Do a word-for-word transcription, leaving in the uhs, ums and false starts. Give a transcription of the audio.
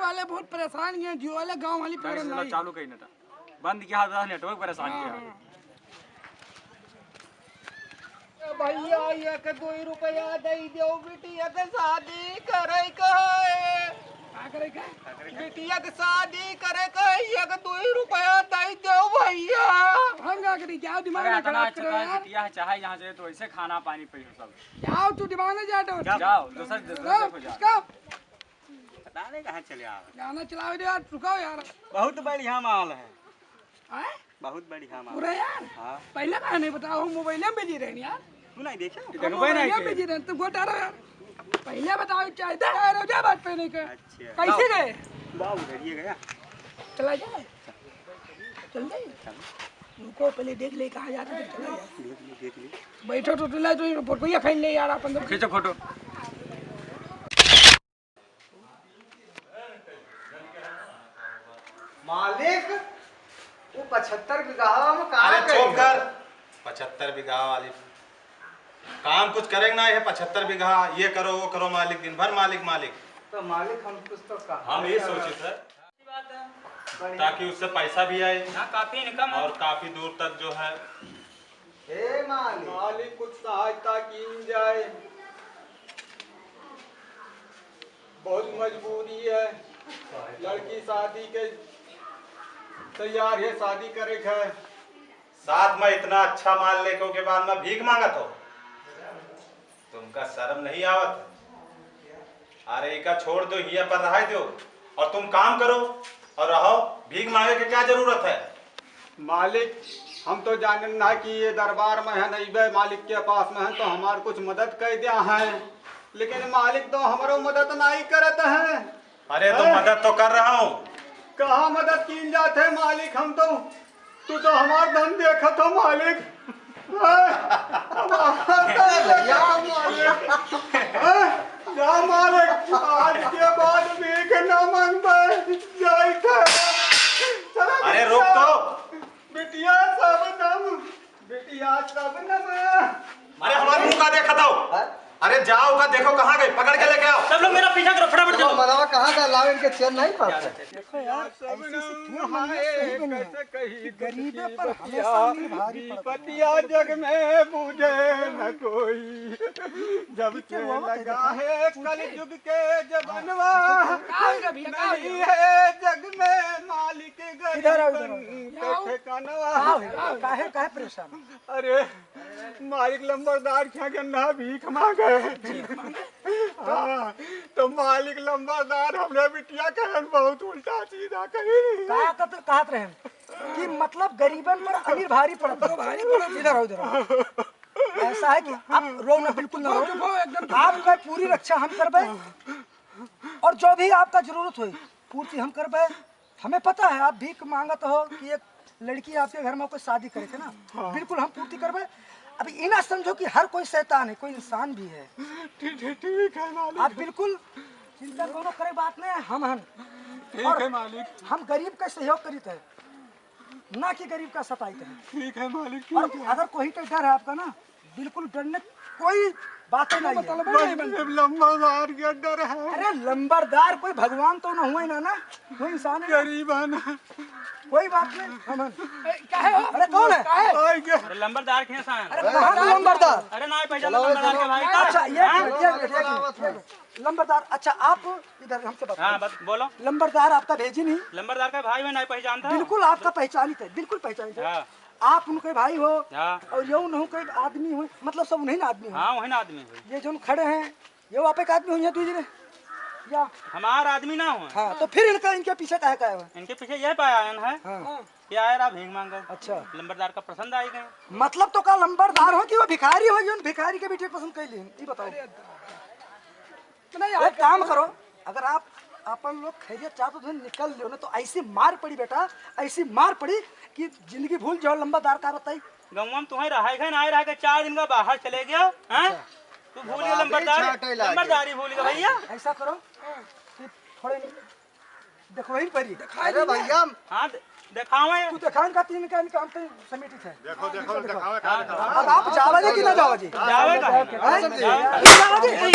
वाले बहुत परेशान हैं, Jio वाले, गाँव वाली गाड़ी पकड़ से नहीं। चालू कहीं ना था, बंद किया था, network परेशान किया। हाँ। ए भैया, एक दुई रुपया दे दो, बिटिया के शादी करे के है। का करे के? बिटिया के शादी करे के है, एक दुई रुपया दे दो भैया। हम का करी, क्या दिमाग अरे, ना इतना खराब अच्छा करो यार। बिटिया है, चाहे जहाँ जाए तो ऐसे खाना पानी पे सब। जाओ तू दीवाने जा तो। जाओ, दूसरा, दूसरा जाओ, देखो, जाओ। इसका पता नहीं कहाँ चले आ। गाना चलाओ दे यार, रुकाओ यार। बहुत बढ़िया माल है। हैं? बहुत बढ़िया माल। पूरा यार? हाँ। पहले काहे नहीं बताओ, हम मोबाइल में बिजी रहनी यार। तू नहीं देखे? हम देखबे मोबाइल नहीं में के। बिजी रहते, गोटा रहो यार। पहले बताओ, चाहे दे यार, जा बात पे नहीं कर। अच्छा। कैसे गए? बाबू उधर ये गया। चला जाए। चल जाए। रुको, पहले देख ले कहाँ जाते, फिर चला जाए। देख ले, देख ले। बैठो तो टुल्ला, तो ये फोटो ये खेल ले यार, अपन तो। खींचो फोटो। मालिक, वो पचहत्तर बीघा में का अरे चुप करेंगे? कर। पचहत्तर बीघा वाली काम कुछ करेंगे ना, ये पचहत्तर बीघा, ये करो, वो करो, मालिक दिन भर मालिक, मालिक। तो मालिक, हम कुछ तो कहा हम ये सोचे थे बढ़िया। ताकि उससे पैसा भी आए ना, काफी इनकम और काफी दूर तक जो है। हे मालिक। मालिक, कुछ सहायता कीन जाए, बहुत मजबूरी है, लड़की शादी के तैयार है, शादी करे के है। साथ में इतना अच्छा माल लेके के बाद में भीख मांगत हो, तुमका शर्म नहीं आवत? अरे इका छोड़ दो, हियां पर रहाई दो और तुम काम करो और रहो, भीख मांगे के क्या जरूरत है? मालिक, हम तो जानन ना कि ये दरबार में है, नहीं बे मालिक के पास में है, तो हमार कुछ मदद कर दिया है, लेकिन मालिक तो हमरो मदद नहीं करत है। अरे तो हैं? मदद तो कर रहा हूँ। कहाँ मदद कीन जात है मालिक, हम तो तू तो हमार धन देखत हो मालिक। ए, हमार धन देखत हो मालिक। ए, जा मालिक, आज के बाद भीख ना मांगबे, जाइत है। चला अरे रुक बिटिया, तो। बिटिया सब नम, बिटिया सब नम। अरे हमार मुंह का देखत हो? हाँ? अरे जाओ का देखो कहाँ गई, पकड़ के लेके आओ। सब लोग मेरा पीछा करो, फटाफट चलो। मनवा कहाँ का? लाओ इनके चैन नहीं पड़ता। देखो यार, ऐसी ऐसी थोड़ी मनवा सही बनी है कि गरीबे पर हमेशा अमीर भारी पड़ता है। विपतिया जग में बूझे न कोई, जब से लगा है कलयुग के जमानवा, नहीं है जग में मालिक गरीबन के ठिकानवा। काहे, काहे परेशान? अरे, मालिक लंबरदार क्या गन्ना भीख मांगे। हाँ, तो मालिक लंबरदार हमरे बिटिया कहन बहुत उल्टा सीधा कही। का कहत, कहत रहे कि मतलब गरीबन पर अमीर भारी पड़त है। भारी पड़त, इधर आओ, इधर आओ। ऐसा है कि आप रो ना, बिल्कुल ना रो। चुप हो, एकदम चुप हो। आपका पूरी रक्षा हम करबे और जो भी आपका जरूरत होई, पूर्ति हम करबे। हमें पता है आप भीख मांगत हो कि एक लड़की आपके घर में कोई शादी करे थे ना, हाँ। बिल्कुल हम पूर्ति करबे। अब ई ना समझो कि हर कोई शैतान है, कोई इंसान भी है। ठीक, ठीक, ठीक है मालिक। आप बिल्कुल चिंता कोनो करे बात नहीं है, हम हन। ठीक और है मालिक। हम गरीब का सहयोग करीत है, ना कि गरीब का सताइत है। ठीक है मालिक, और ठीक है। अगर कोई का डर है आपका ना, बिल्कुल डरने कोई बात नहीं है। मतलब बस नहीं बनता। सिर्फ लंबरदार के डर है। अरे लंबरदार कोई भगवान तो ना हुए ना, ना कोई इंसान है। गरीब है ना। कोई बात नहीं, हम हैं। ए, काहे हो? अरे कौन है? काहे? अरे लंबरदार के साथ। अरे कहाँ का लंबरदार? अरे ना पहचाना चलो, लंबरदार के भाई। अच्छा, ये, हाँ? ये, ये, ये, ये, लंबरदार। अच्छा, आप इधर हमसे बात हाँ, करो। बस बोलो। लंबरदार आपका भेजी नहीं। लंबरदार का भाई मैं नहीं पहचानता। बिल्कुल आपका पहचानित है, बिल्कुल पहचानित है। हाँ। आप उनके भाई हो हाँ। और ये उन्हों के आदमी हो, मतलब सब उन्हीं ना आदमी हो। हाँ, वही ना आदमी हो। ये जो खड़े हैं, ये आप एक आदमी हो, ये दूसरे या हमार आदमी ना हो। हाँ, तो फिर इनका, इनके पीछे काहे का है? इनके पीछे ये पाया है हाँ। कि आए रहा भीख मांगे। अच्छा। लंबरदार का पसंद आई गए। मतलब तो का लंबरदार हो कि वो भिखारी हो, ये उन भिखारी के बेटे पसंद कर लिए? ये बताओ। नहीं, एक काम करो, अगर आप अपन लोग खैरियत चाहते हो तो निकल लियो ना, तो ऐसी मार पड़ी बेटा, ऐसी मार पड़ी कि जिंदगी भूल जाओ। लंबरदार का बताई? गौवा में तुम्हें रहा है ना, रहा के चार दिन का बाहर चले गया, हैं? अच्छा। तू भूल गया लंबरदार, लंबरदारी भूल गया भैया। ऐसा करो कि थोड़े देखो वहीं पर ही। अरे भैया। हाँ, दे-, दिखावे। तू दिखान का तीन का इनका हम पे समेटित है। देखो, देखो, दिखावे का, हाँ, दिखावे। अब आप जाओगे कि ना जाओगे? जावे का है। हैं? जावे। जाओगे?